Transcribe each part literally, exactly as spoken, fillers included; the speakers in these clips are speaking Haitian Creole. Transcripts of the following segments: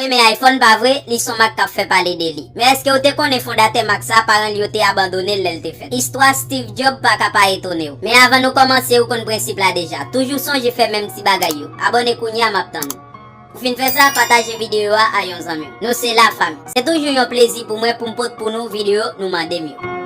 Renmen iPhone pa vre, li son mak k ap fè pale de li. Men èske w te konnen fondatè mak sa, paran l yo te abandone l lè l te fèt? Istwa Steve Jobs pa ka pa etone w. Men avan nou kòmanse, ou konn prensip la deja. Toujou sonje fè menm ti bagay yo. Abòne kounye a, m ap tann ou. Ou fin fè sa, pataje videyo a a yon zanmi w. Nou se lafanmi. Se toujou yon plezi pou mwen pou m pot pou nou videyo nou mande m yo.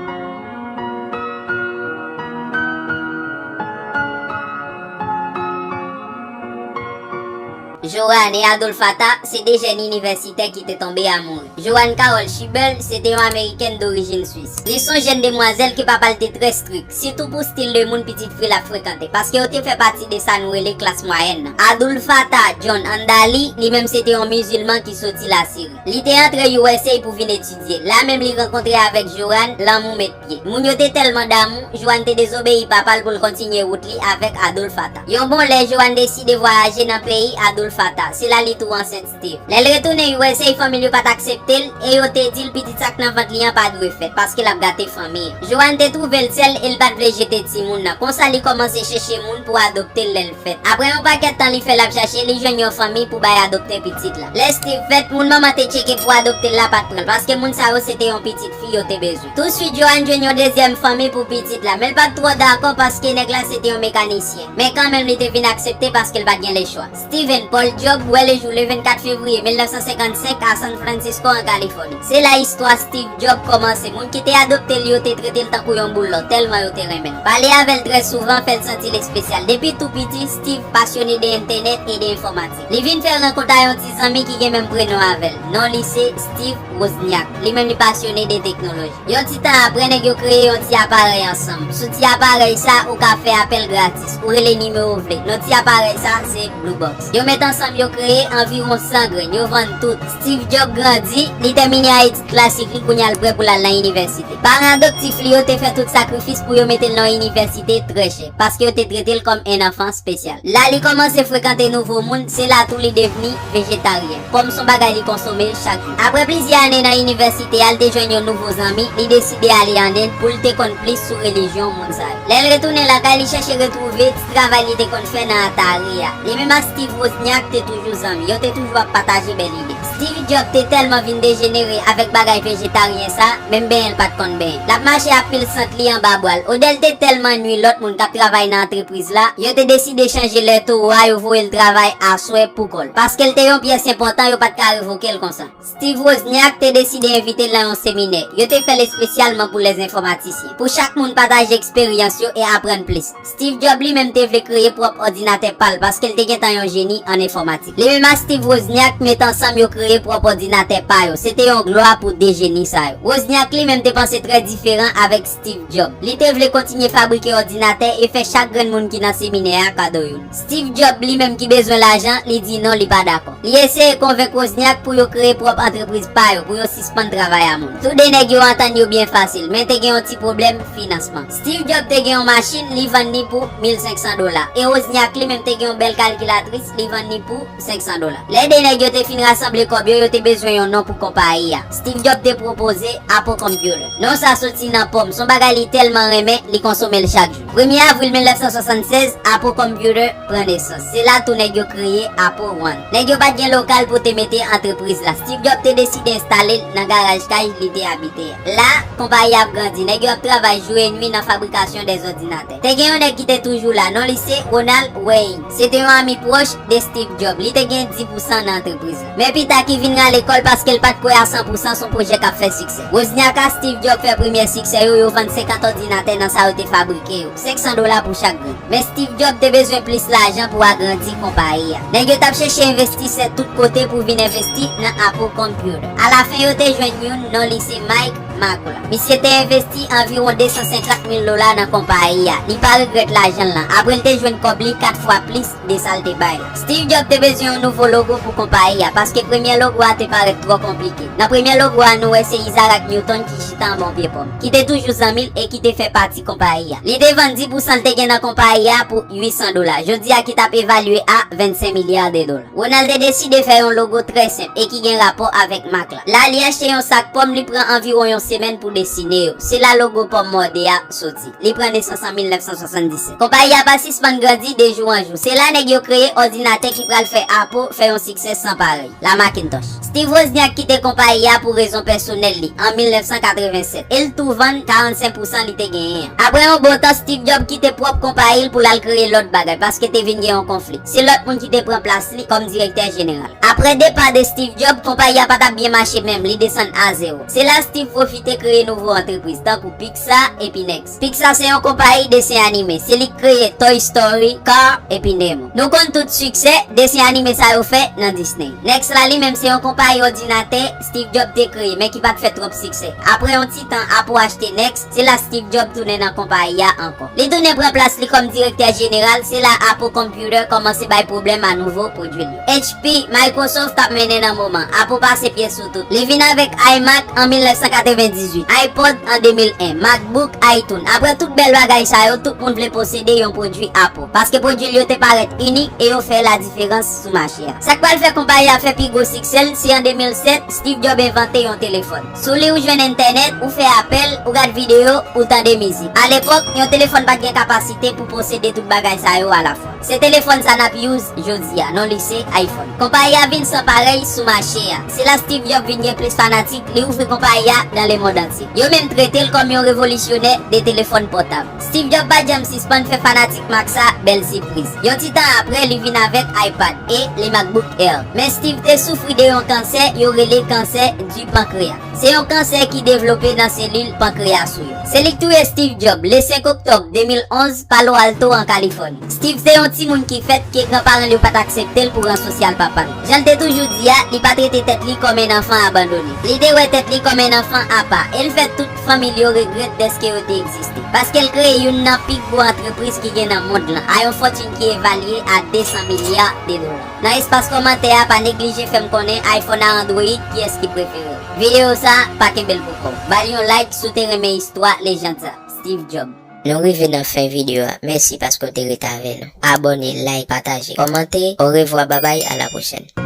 Joanne e Adolphe Attah se de jèn inivèsitè ki te tonbe amoure. Joanne Carol Schibel se te yon Amerikèn dorijin Swis. Li se yon jèn demwazèl ke papa l te trè strik, sitou pou stil de moun pitit fi l ap frekante, paske yo te fè pati de sa nou rele klas mwayèn nan. Adolphe Attah John Handali, li menm se te yon mizilman ki soti Lasiri. Li te antre U S A pou vin etidye. La menm li rankontre avèk Joanne, lanmou met pye. Moun yo te tèlman damou, Joanne te dezobeyi papa l pou l kontinye wout li avèk Adolphe Attah. Yon bon lè, Joanne deside vwayaje nan peyi Adolphe Attah. Se la li tou ansent Steve. Lè l retounen U S A, fanmi l yo pa t aksepte l, e yo te di l pitit sa k nan vant li an pa dwe fèt, paske l ap gate fanmi an. Joanne te twouve l sèl e l pa t vle jete timoun nan. Konsa, li kòmanse chèche moun pou adopte l lè l fèt. Apre yon pakèt tan li fè l ap chache, li jwenn yon fanmi pou bay adopte pitit la. Lè Steve fèt, moun manman te tcheke pou adopte l la pa t pran l, paske moun sa yo se te yon pitit fi yo te bezwen. Touswit, Joanne jwenn yon dezyèm fanmi pou pitit la, men l pa t twò dakò paske nèg la se te yon mekanisyen. Men kanmenm, li te vin aksepte paske l pa t gen lechwa. Steven Paul Job wè lejou le vennkat fevriye mil nèf san senkannsenk a San Francisco, an Kalifòni. Se la istwa Steve Job kòmanse. Moun ki te adopte l yo te trete l tankou yon boul lò, tèlman yo te renmen l. Pale avè l trè souvan fè l santi l espesyal. Depi tou piti, Steve pasyone de entènèt e de enfòmatik. Li vin fè rankont a yon ti zanmi ki gen menm prenon avè l. Non li se Steve Wozniak. Li menm li pasyone de teknoloji. Yon ti tan apre, nèg yo kreye yon ti aparèy ansanm. Sou ti aparèy sa, ou ka fè apèl gratis. Ou rele nimewo w vle. Non ti aparèy sa, se Blue Box. Yo met ansanm, yo kreye anviwon san grenn. Yo vann tout. Steve Job grandi, li tèmine a etid klasik li, kounye a l prè pou l al nan inivèsite. Paran adoptif li yo te fè tout sakrifis pou yo mete l nan yon inivèsite trè chè, paske yo te trete l kòm en enfant spécial. La li kòmanse frekante nouvo moun, se la tou li devni vejetaryen. Pòm se yon bagay li konsome chak jou. Apre plizyè ane nan inivèsite a, l te jwenn yon nouvo zanmi, li deside ale ann End pou l te konn plis sou relijyon moun sa yo. Lè l retounen lakay, li chèche retwouve ti travay li te konn fè nan Atari a. Li menm ak Steve Wozniak te toujou zanmi, yo te toujou ap pataje bèl ide. Steve Job te tèlman vin dejenere avèk bagay vejetaryen sa, menm benyen l pa t konn benyen. L ap mache ak pil sant li anba bra l. Odè l te tèlman nwi lòt moun k ap travay nan antrepriz la, yo te deside chanje lè towo a, yo voye l travay aswè pou kò l. Paske l te yon pyès enpòtan, yo pa t ka revoke l konsa. Steve Wozniak te deside envite l nan yon seminè. Yo te fè l espesyalman pou lèzenfòmatisyen. Pou chak moun pataje eksperyans yo e aprann plis. Steve Job li menm te vle kreye pwòp òdinatè pa l paske l te gentan yon jeni an enfòmatik. Li menm ak Steve Wozniak met ansanm yo kreye pwòp òdinatè pa yo. Se te yon glwa pou de jeni sa yo. Wozniak li menm te panse trè diferan avèk Steve Job. Li te vle kontinye fabrike òdinatè e fè chak grenn moun ki nan seminè a kado youn. Steve Job li menm ki bezwen lajan, li di non, li pa dakò. Li eseye konvenk Wozniak pou yo kreye pwòp antrepriz pa yo, pou yo sispann travay a moun. Tou de nèg yo antann yo byen fasil, men te gen yon ti pwoblèm finansman. Steve Job te gen yon machin, li vann li pou mil senk san dola. E Wozniak li menm te gen yon bèl kalkilatris, li vann li pou senk san dola. Lè de nèg yo te fin rasanble kòb yo, yo te bezwen yon non pou konpayi a. Steve Job te pwopoze Apple Computer. Non sa soti nan pòm, se yon bagay li tèlman renmen, li konsome l chak jou. Premye avril mil nèf san swasannsèz, Apple Computer pran nesans. Se la tou nèg yo kreye Apple One. Nèg yo pa t gen lokal pou te mete antrepriz la. Steve Jobs te deside enstale l nan garaj kay li te abite a. La, konpayi ap grandi. Nèg yo ap travay jou e nwi nan fabrikasyon dèzòdinatè. Te gen yon nèg ki te toujou la. Non li se Ronald Wayne. Se te yon ami pwòch de Steve Jobs. Li te gen dis pousan nan antrepriz la. Men pita ki vin rale kò l paske l pa t kwè a san pousan se yon pwojè k ap fè siksè. Wozniak ak Steve Jobs fè premyè siksè yo, yo vann senkant òdinatè nan sa yo te fabrike yo. Senk san dola pou chak grenn. Men Steve Jobs te bezwen plis lajan pou agrandi konpayi a. Nèg yo t ap chèche envestisè tout kote pou vin envesti nan Apple Computer. Alafen yo te jwenn youn, non li se Mike Makula. Misye te envesti anviwon de san senkant mil dola nan konpayi a. Li pa regrèt lajan l lan. Apre l te jwenn kòb li kat fwa plis de sa l te bay la. Steve Jobs te bezwen yon nouvo logo pou konpayi a, paske premyè logo a te parèt twò konplike. Nan premyè logo a, nou wè se Isaac Newton ki chita anba yon pye pòm, ki te toujou zanmi l e ki te fè pati konpayi a. Li te vann dis pousan l te gen nan konpayi a pou uit san dola, jodi a ki t ap evalye a vennsenk milya de dola. Ronald te deside fè yon logo trè senp e ki gen rapò avèk mak la. La, li achte yon sak pòm, li pran anviwon yon semèn pou desine yo. Se la logo pòm mòde a soti. Li pran nesans an mil nèf san swasanndisèt. Konpayi a pa sispann grandi de jou an jou. Se la nèg yo kreye òdinatè ki pral fè Apple fè yon siksè san parèy, la Macintosh. Steve Wozniak kite konpayi a pou rezon pèsonèl li an mil nèf san katrevennsèt, e l tou vann karannsenk pousan li te genyen an. Apre yon bon tan, Steve Jobs kite pwòp konpayi l pou l al kreye lòt bagay, paske te vin gen yon konfli. Se lòt moun ki te pran plas li kòm direktè jeneral. Apre depa de Steve Jobs, konpayi a pa t ap byen mache menm, li desann a zewo. Se la Steve pwofite kreye nouvo antrepriz, tankou Pixar epi Next. Pixar se yon konpayi desen anime, se li k kreye Toy Story, Cars epi Nemo. Nou konn tout siksè desen anime sa yo fè nan Disney. Next la li menm se yon konpayi òdinatè Steve Jobs te kreye, men ki pa t fè twòp siksè. Apre yon ti tan, Apple achte Next, se la Steve Jobs tounen nan konpayi a ankò. Li tounen pran plas li kòm direktè jeneral, se la Apple Computer kòmanse bay pwoblèm a nouvo pwodui l yo. H P, Microsoft t ap mennen nan moman, Apple pase pye sou tout. Li vin avèk iMac an mil nèf san katrevendizuit, iPod an de mil en, MacBook, iTunes. Apre tout bèl bagay sa yo, tout moun vle posede yon pwodui Apple, paske pwodui l yo te parèt inik e yo fè ladiferans sou mache a. Sa k pral fè konpayi a fè pi gwo siksè l, se an de mil sèt, Steve Jobs envante yon telefòn. Sou li ou jwenn entènèt, ou fè apèl, ou gad videyo, ou tande mizik. Alepòk, yon telefòn pa t gen kapasite pou posede tout bagay sa yo alafwa. Se telefòn sa n ap use jodi a, non li se iPhone. Konpayi a vin san parèy sou mache a. Se la Steve Jobs vin gen plis fanatik, li ouvri konpayi a nan lemonn antye. Yo menm trete l kòm yon revolisyonè de telefòn pòtab. Steve Jobs pa janm sispann fè fanatik Mac sa bèl sipriz. Yon ti tan apre, li vin avèk iPad e li MacBook Air. Men Steve te soufri de yon kansè yo rele kansè di pankreya. Se yon kansè ki devlope nan selil pankreas ou yo. Se li k touye Steve Jobs le senk oktòb de mil onz, Palo Alto an Kalifòni. Steve se yon timoun ki fèt ke granparan l yo pa t aksepte l pou ran sosyal papa l. Jan l te toujou di a, li pa trete tèt li kòm en anfan abandone. Li te wè tèt li kòm en anfan apa, e l fè tout fanmi l yo regrèt dèske yo te egziste. Paske l kreye youn nan pi gwo antrepriz ki gen nan mond lan, a yon fòtin ki evalye a de san milya de dola. Nan espas kòmantè a, pa neglije fè m konnen iPhone a Android, kiyès ki prefere w. Videyo sa, pa kenbe l pou kò w. Ba l yon like si w te renmen istwa lejand sa, Steve Jobs. Nou rive nan fen videyo a. Mèsi paske w te ret avè nou. Abòne, like, pataje, kòmante. Orevwa, babay, a la pwochèn.